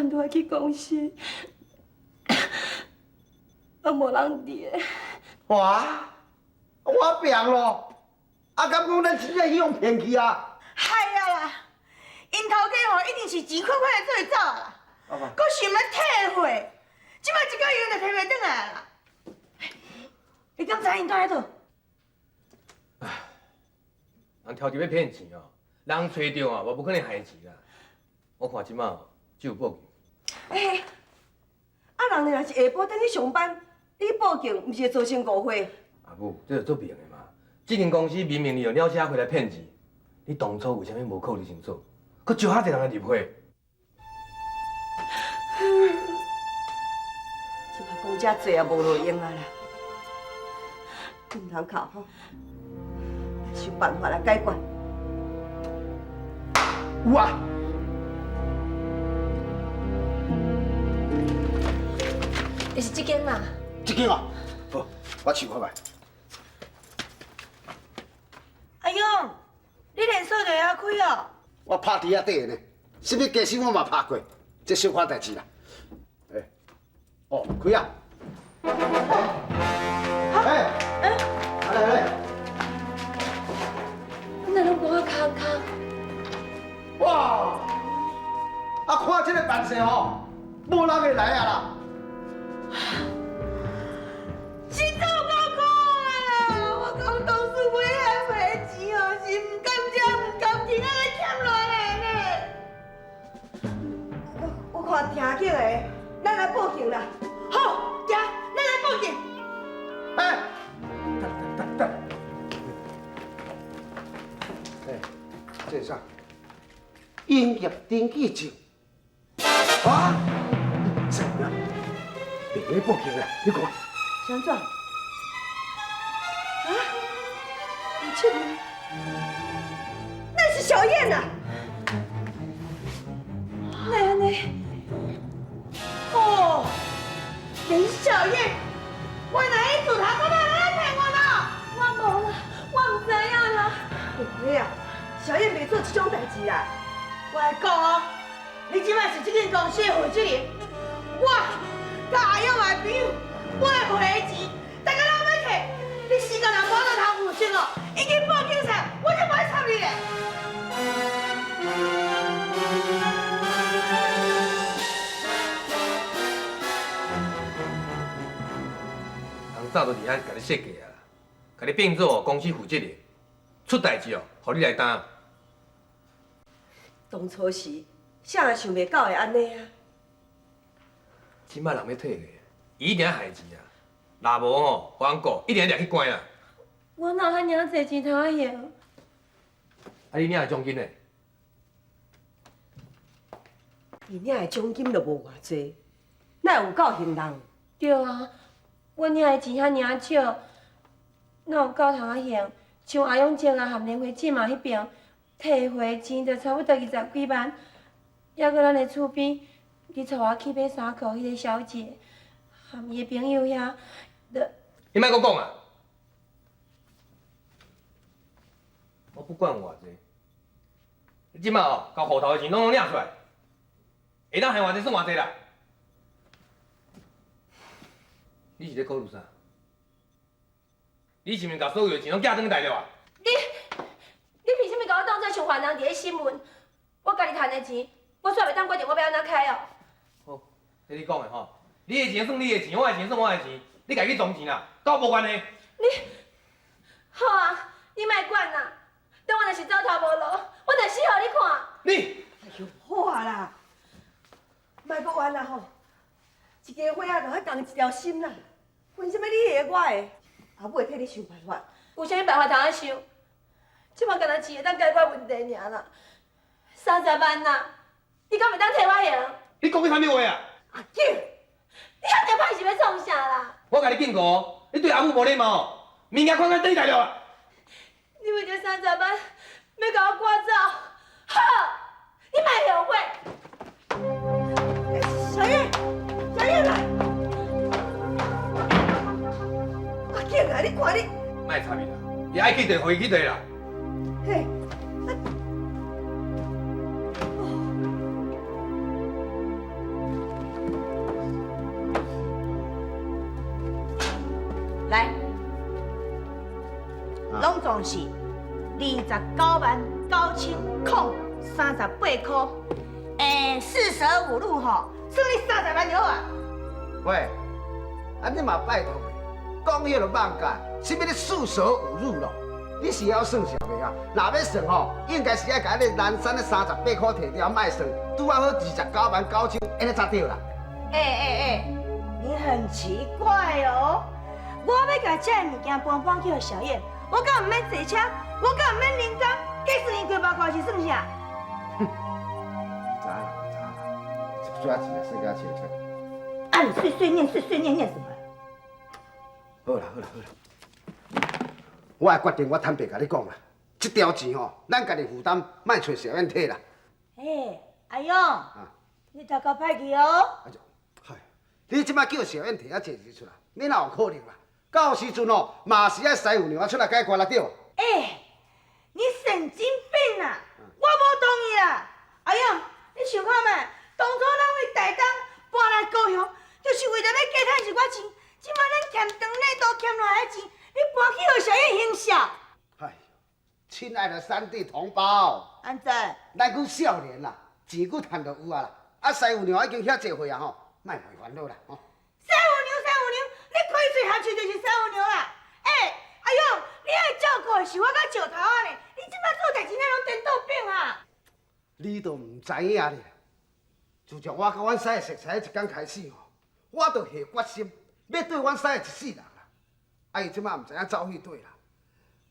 暗都愛去公司，攏無人佇的。哇！我變咯，啊，敢講咱真正去予騙去啊？係啊啦，𪜶頭家吼一定是錢款款的做走啦，閣想欲退貨，這擺一個月就提袂轉來啦。你敢知𪜶蹛佇佗？人挑著欲騙錢哦，人揣著啊，嘛無可能害錢啦。我看這擺只有報警。欸，啊，人若是下晡轉去上班，你報警，毋是會造成誤會？阿母，這就足明的嘛。這間公司明明利用鳥車貨來騙錢，你當初為啥物無考慮清楚？閣招遐濟人來入貨？這擺講遮濟也無路用啊啦，毋通哭吼，想辦法來解決。有啊！就是這間啦。這間啊，好，我試看覓。阿勇，你連鎖就會曉開哦？我拍佇遐底的呢，啥物家私我嘛拍過，這小可代誌啦。欸，哦，開啊！欸，來來來。你哪攏無我空空？哇！啊，看這个辦勢吼，無人會來啊啦。真有夠苦的啦！我講當初買遐塊錢哦，是毋甘食毋甘停，按呢欠落來呢。我看聽警的，咱來報警啦。好，行，咱來報警。欸，等等等。欸，這是啥？營業登記證。啊？真啊？別咧報警啦！你看。是按怎？啊？你這那是小燕呐！哪會按呢？哦，林小燕，原來你自頭到尾攏咧騙我啦！我無啦，我毋知影啦。袂啊，小燕袂做這種代誌啦。我來講哦，你這擺是這間公司的負責人，我佮阿勇的朋友買貨的錢，大家攏欲提，你時間若無法度通負責哦，已經報警察，我就無愛插你咧。人早就佇遐共你設計啊，共你變做公司負責人，出代誌哦，予你來擔。當初時，誰也想袂到會按呢啊！這擺人欲退貨，伊一定愛害錢啊！若無吼，予人告，一定掠去關啊！我哪有遐爾濟錢通啊還？啊，你領的獎金呢？伊領的獎金就無偌濟，哪會有夠還人？對啊，我領的錢遐爾少，哪有夠通啊還？像阿勇姐啊，和蓮花姊嘛彼爿提貨錢就差不多二十幾萬，猶閣咱的厝邊，你帶我去買衫褲彼个小姐，和伊的朋友遐，就。你莫閣講啊！我不管偌濟，你這擺哦，共戶頭的錢攏總領出來，會當還偌濟算偌濟啦。你是咧考慮啥？你是毋是共所有的錢攏寄轉去大陸啊？你，你憑啥物共我當做像犯人佇咧審問？我家己趁的錢，我煞袂當決定我欲按怎開哦。好，這你講的吼，你的錢算你的錢，我的錢算我的錢，你家己去裝錢啦，佮我無關係。你，好啊，你莫管啦，等我若是走投無路，我就死予你看。你，哎喲，好啊啦，莫閣冤啦吼，一家伙仔就愛仝一條心啦，為啥物你的我的？阿母會替你想辦法。有啥物辦法通啊想？這擺干焦錢會當解決問題爾啦，30萬啦，你敢會當替我還？你講的啥物話啊？阿景，你遐爾歹是欲創啥啦？我共你警告哦，你對阿母無禮貌哦，物件款款轉大陸啊！你為著三十萬，欲共我趕走？好，你莫後悔。小燕，小燕來。阿景啊，你看你。莫插伊啦，伊愛去綴，予伊去綴啦。嘿，啊。攏總是29萬9千零38箍，四捨五入吼，算你30萬就好啊。喂，啊你嘛拜託，講彼落妄講，啥物咧四捨五入咯？你是曉算數袂啊？若欲算吼，應該是愛共彼个南山的38箍提掉，莫算，拄仔好29萬9千，按呢才對啦。欸欸欸，你很奇怪哦，我欲共這个物件搬搬去予小燕，我敢毋免坐車，我敢毋免人工，計算伊幾百塊是算啥？哼，知啦知啦，這紙啊算較清楚。啊，你碎碎念碎碎念念什麼？好啦好啦好啦，我的決定我坦白共你講啦，這條錢吼，咱家己負擔，莫揣小燕提啦。欸，阿勇，你頭殼歹去哦。嗨，你這擺叫小燕提遐濟錢出來，你哪有可能啦？到時陣哦，嘛是愛師傅娘出來解決啦，對無？欸，你神經病啊！我無同意啦。阿勇，你想看覓？當初咱為台東搬來高雄，就是為著欲加趁一寡錢。這擺咱欠長內都欠落來的錢，你搬去予小燕還數？哎，親愛的三地同胞，按怎？咱閣少年啦，錢閣趁著有啊啦。啊，師傅娘已經遐濟歲啊吼，莫予伊煩惱啦吼。師傅娘，師傅娘，你開喙合喙就是師傅娘啦。欸，阿勇，你愛照顧的是我佮石頭仔呢，你這擺做代誌，哪攏顛倒反啊？你都毋知影咧。自從我佮阮師的熟似彼一工開始吼，我就下決心欲對阮師的一世人啦。啊，伊這擺毋知影走去佗啦。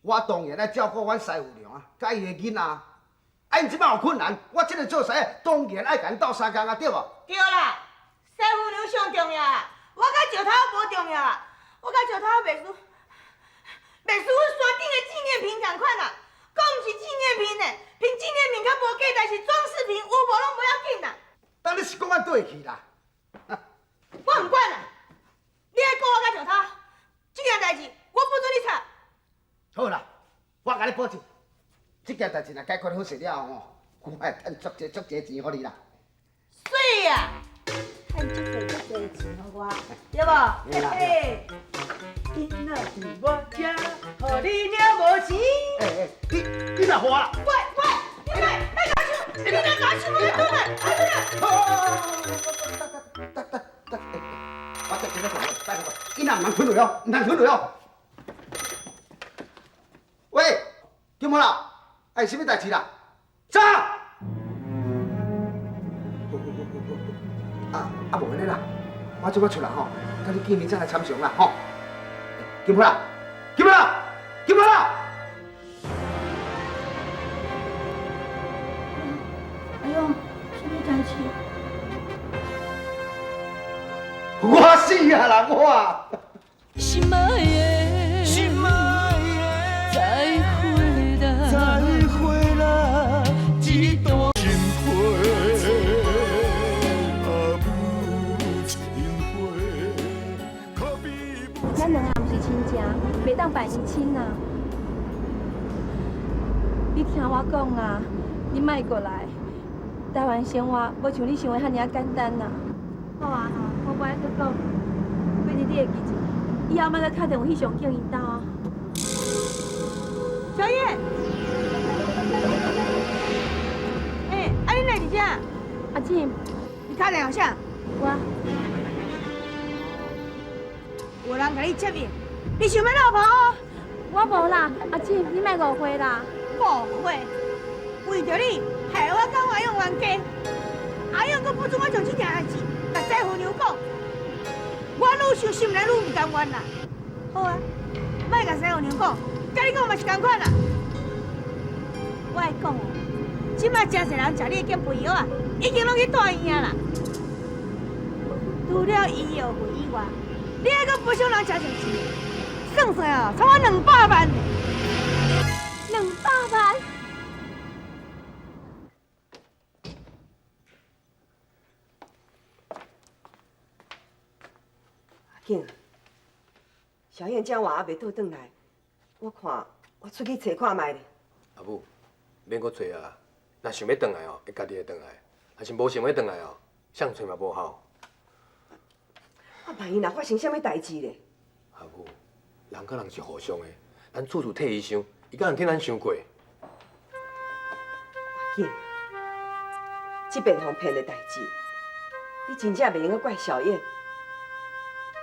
我當然愛照顧阮師父娘啊，佮伊的囡仔。啊，𪜶這擺有困難，我這个做師的當然愛共𪜶鬥相共啊，對無？對啦，師父娘上重要啦，我佮石頭無重要啦，我佮石頭袂輸，袂輸阮山頂的紀念品仝款啦，閣毋是紀念品呢，憑紀念品較無價值，是裝飾品，有無攏無要緊啦。當你是講按對去啦？我毋管啦，你愛顧我佮石頭，這件代誌我不准你插。好啦，我共你保證，這件代誌若解決好勢了後吼，我會趁足濟足濟錢予你啦。媠啊！趁足濟足濟錢予我，對無？嘿嘿，囡仔佇我遮，予你領無錢。欸欸，你若予我啦？喂喂，你莫莫共手，你莫共手，我轉來，我轉來。得得得，我再接著講，拜託，囡仔毋通睏落哦，毋通睏落哦。喂，金花啦，哎，啥物代誌啦？啥？好好好好好，啊啊，無按呢啦，我這擺出來吼，佮你見面再來參詳啦，吼。金花啦，金花啦，金花啦！哎喲，啥物代誌？我死啊啦，我！心愛的，心愛的，再會啦，再會啦，這段情批，啊母情花，可比母咱兩个毋是親情，袂當辦姻親啊！你聽我講啊，你莫過來。台灣生活無像你想的遐爾仔簡單啊！好啊，我無愛閣講，反正你會記住，以後莫閣敲電話去上景𪜶兜啊。小燕，欸，啊你來佇遮？阿姊，你敲電話啥？我。有人共你接應，你想欲落跑？我無啦，阿姊，你莫誤會啦。誤會？為著你，害我佮阿勇冤家。阿勇閣不准我將這件代誌共師父娘講，我愈想心內愈毋甘願啦。好啊，莫共師父娘講，佮你講嘛是仝款啦。我愛講哦，這擺誠濟人食你的減肥藥啊，已經攏去住院啊啦。除了醫藥費以外，你還閣賠償人誠濟錢，算算哦，差不多200萬呢。200萬？阿景，小燕遮晚猶未倒轉來，我看我出去揣看覓咧。阿母，免閣揣啊！若想欲轉來哦，會家己會轉來；若是無想欲轉來哦，誰揣嘛無效。啊，萬一若發生啥物代誌咧？阿母，人佮人是互相的，咱处處替伊想，伊敢會替咱想過？緊，這遍予騙的代誌，你真正袂用閣怪小燕，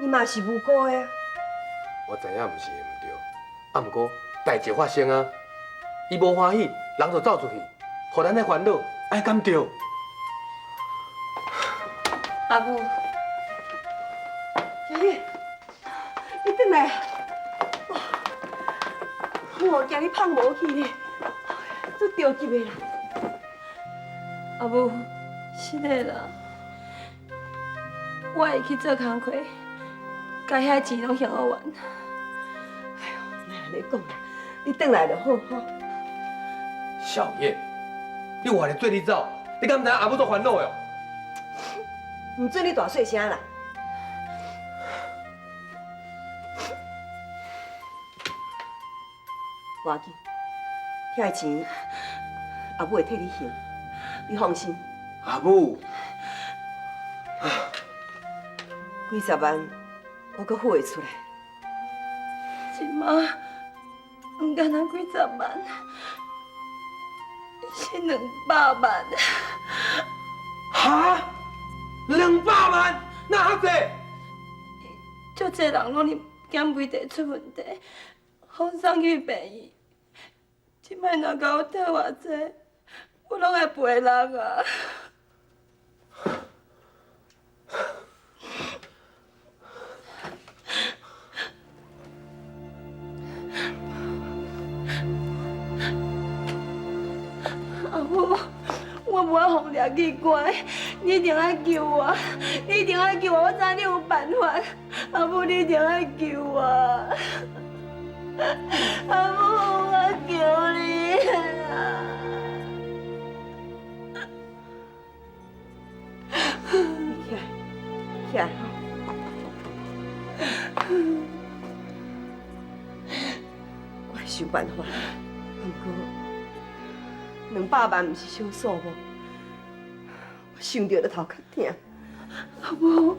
伊嘛是無辜的啊。我知影毋是伊毋對，啊，毋過代誌發生啊，伊無歡喜，人就走出去，予咱咧煩惱，按呢敢對？阿母，小燕，你轉來啊！我驚你胖無去呢，足著急的啦。阿母，是的啦，我會去做工課，共遐錢攏還予完。哎喲，莫按呢講啦，你轉來就好吼。小燕，你活咧做你走，你敢毋知影阿母足煩惱的哦？毋准你大細聲啦！無要緊，遐錢阿母會替你還，你放心。阿母，幾十萬我閣付會出來。這馬毋干焦幾十萬，是200萬。哈？200萬？哪遐濟？足濟人攏伫減肥茶出問題，予送去病院。這擺若共我退偌濟，我攏會賠人啊！阿母，我無愛予掠去關，你一定愛救我，你一定愛救我，我知你有辦法。阿母，你一定愛救我。阿母，我求你啊！你起來，起來。我會想辦法，毋過200萬毋是小數目，我想著就頭殼疼。阿母，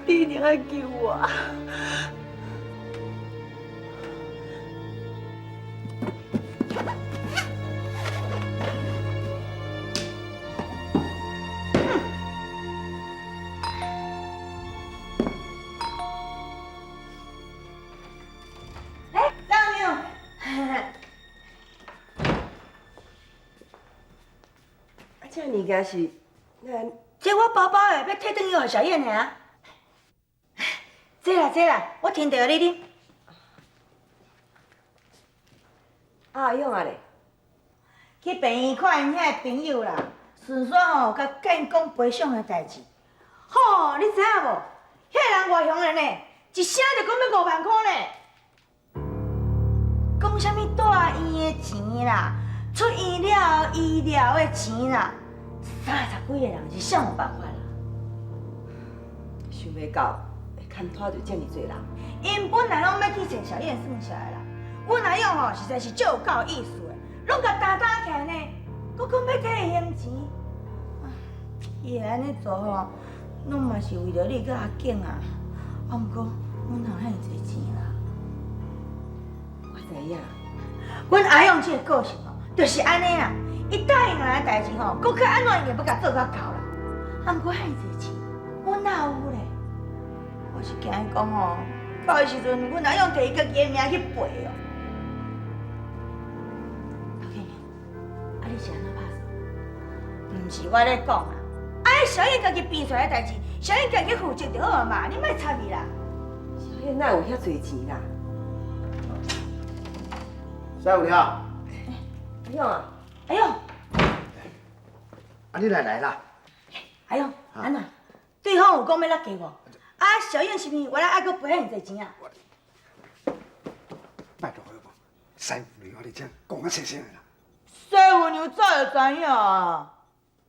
你一定愛救我！這物件是咱這我包包的，欲提轉去予小燕的啊。坐啦坐啦，我添茶予你啉。阿勇啊咧，去病院看𪜶遐个朋友啦，順紲吼共建講賠償的代誌。吼，你知影無？遐個人外鄉人呢，一聲就講欲5萬箍呢。講啥物住院的錢啦，出院了後醫療的錢啦。30幾個人是啥有辦法啦？想袂到會牽拖著遮爾濟人。𪜶本來攏欲去揣小燕算數的啦，阮阿勇吼實在是足有夠意思的，攏共擔擔起來呢，閣講欲替伊還錢。伊會按呢做吼，攏嘛是為著你佮阿景啊。啊，毋過阮哪有遐爾濟錢啦？我知影，阮阿勇這個個性吼，就是按呢啦。伊答應人的代誌吼，閣較按怎伊會欲共做甲到啦。啊，毋過遐爾濟錢，阮哪有咧？我是驚伊講吼，到彼時陣，阮阿勇提伊家己的名去賠哦。頭家娘，啊你是按怎拍算？毋是我咧講啦，啊小燕家己變出來的代誌，小燕家己負責就好啊嘛，你莫插伊啦。小燕哪有遐濟錢啦？師傅你好。阿勇啊。阿勇，啊你來來啦！阿勇，按怎？對方有講欲落價無？啊，小燕是毋是原來愛閣賠遐爾濟錢啊？拜託好無？師傅娘你這講較細聲啦。師傅娘早就知影啊。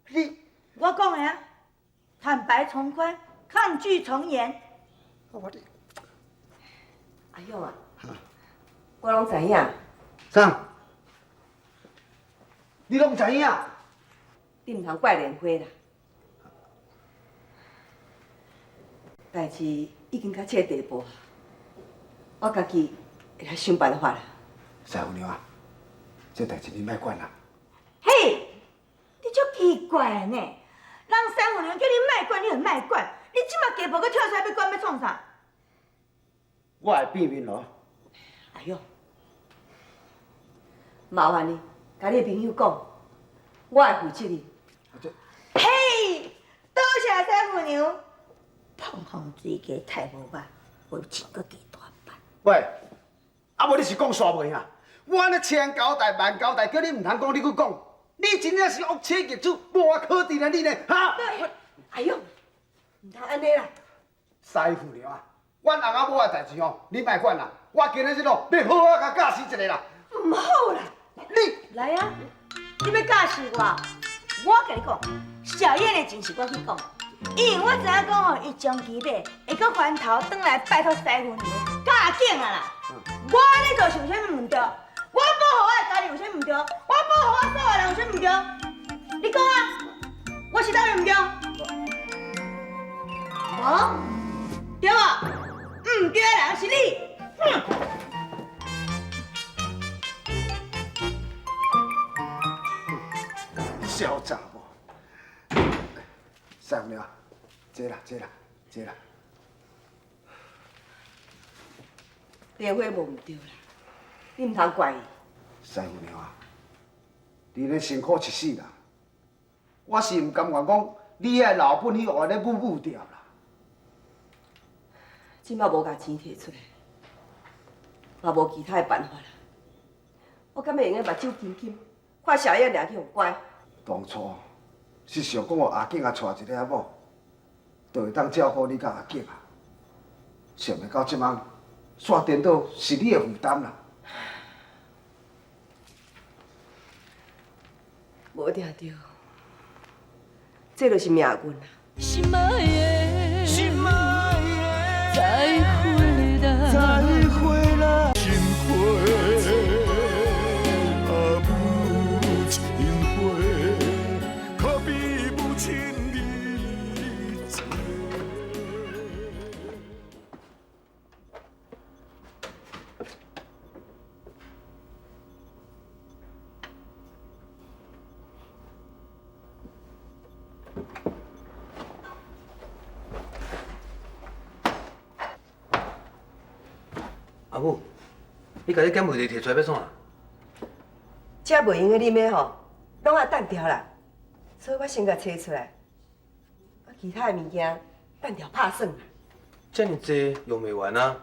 你，我講的啊，坦白從寬，抗拒從嚴。我你，阿勇啊，我攏知影。啥？你攏知影？你毋通怪蓮花啦，代誌已經到這個地步，我家己會來想辦法啦。师傅娘啊，这代志你莫管啦。嘿，你足奇怪的呢，人师父娘叫你莫管，你就莫管，你这马鸡婆阁跳出来欲管，欲创啥？我会变面咯。哎哟，麻烦你，共你的朋友讲，我会负责任。嘿，多谢师父娘，碰碰水鸡太无捌，有钱阁加大班。喂，啊无你是讲煞袂啊？我按呢千交代万交代，叫你毋通讲，你阁讲，你真正是恶妻逆子，无法可治啊你呢？哈！哎哟，毋通按呢啦。师父娘啊，阮翁仔某的代志吼，你莫管啦。我今日这咯，欲好好共教示一下啦。毋好啦，你来啊！你欲教示我？我共你讲，小燕的钱是我去讲，因为我知影讲吼，伊长期买，会阁翻头转来拜托师父娘教囝啊啦。我按呢做是有啥物毋对？我保护我的家庭有啥物毋对？我保护我所有人有啥物毋对？你讲啊，我是佗位毋对？无？对无？毋对的人是你。哼！小查某，师父娘，坐啦，坐啦，坐啦。莲花无毋对啦，你毋通怪伊。师父娘啊，你咧辛苦一世人，我是毋甘愿讲你遐老本去予按呢舞舞掉啦。这摆无共钱提出来，嘛无其他的办法啦。我敢会用得目睭金金，看小燕掠去予关。当初是想讲予阿景啊娶一个某，就会当照顾你佮阿景啊。想袂到这摆，煞颠倒是你的负担啦。无定著，这就是命运啦。心爱的，心爱的，再会啦，再会啦，心花啊母亲花，可比母亲你一个。阿母，你共这减肥茶提出来欲创啥？这袂用的啉的吼，拢爱澹掉啦，所以我先共揣出来。啊，其他的物件澹掉拍算啦。遮尔济用袂完啊。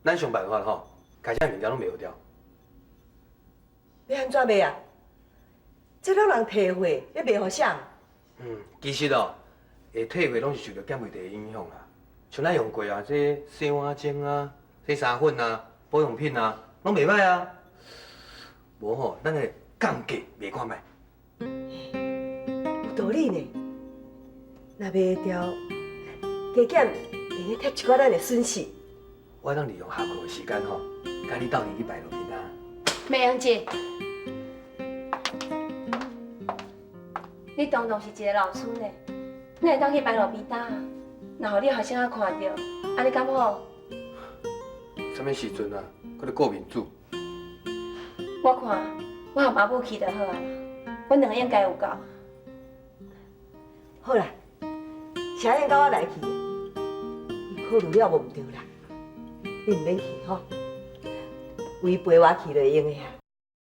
咱想办法吼，共这物件拢卖予掉。欲按怎卖啊？这拢人提货，欲卖予谁？其实哦，会退货拢是受著减肥茶的影响啦。像咱用过啊，这洗碗精啊、洗衫粉啊、保养品啊，拢袂䆀啊。无吼，咱来降价卖看觅。有道理呢。若卖会掉，加减会用贴一寡咱的损失。我当利用下课的时间吼，佮你斗阵去摆路边啊。美英姐，你当当是一个老师呢，你会当去摆路边摊，若予你学生仔看著，按呢敢好？啥物时阵啊？阁咧顾面子？我看我和阿母去就好啊啦，阮两个应该有够。好啦，小燕佮我来去，伊考虑了无毋对啦，你毋免去吼，有伊陪我去就会用的啊。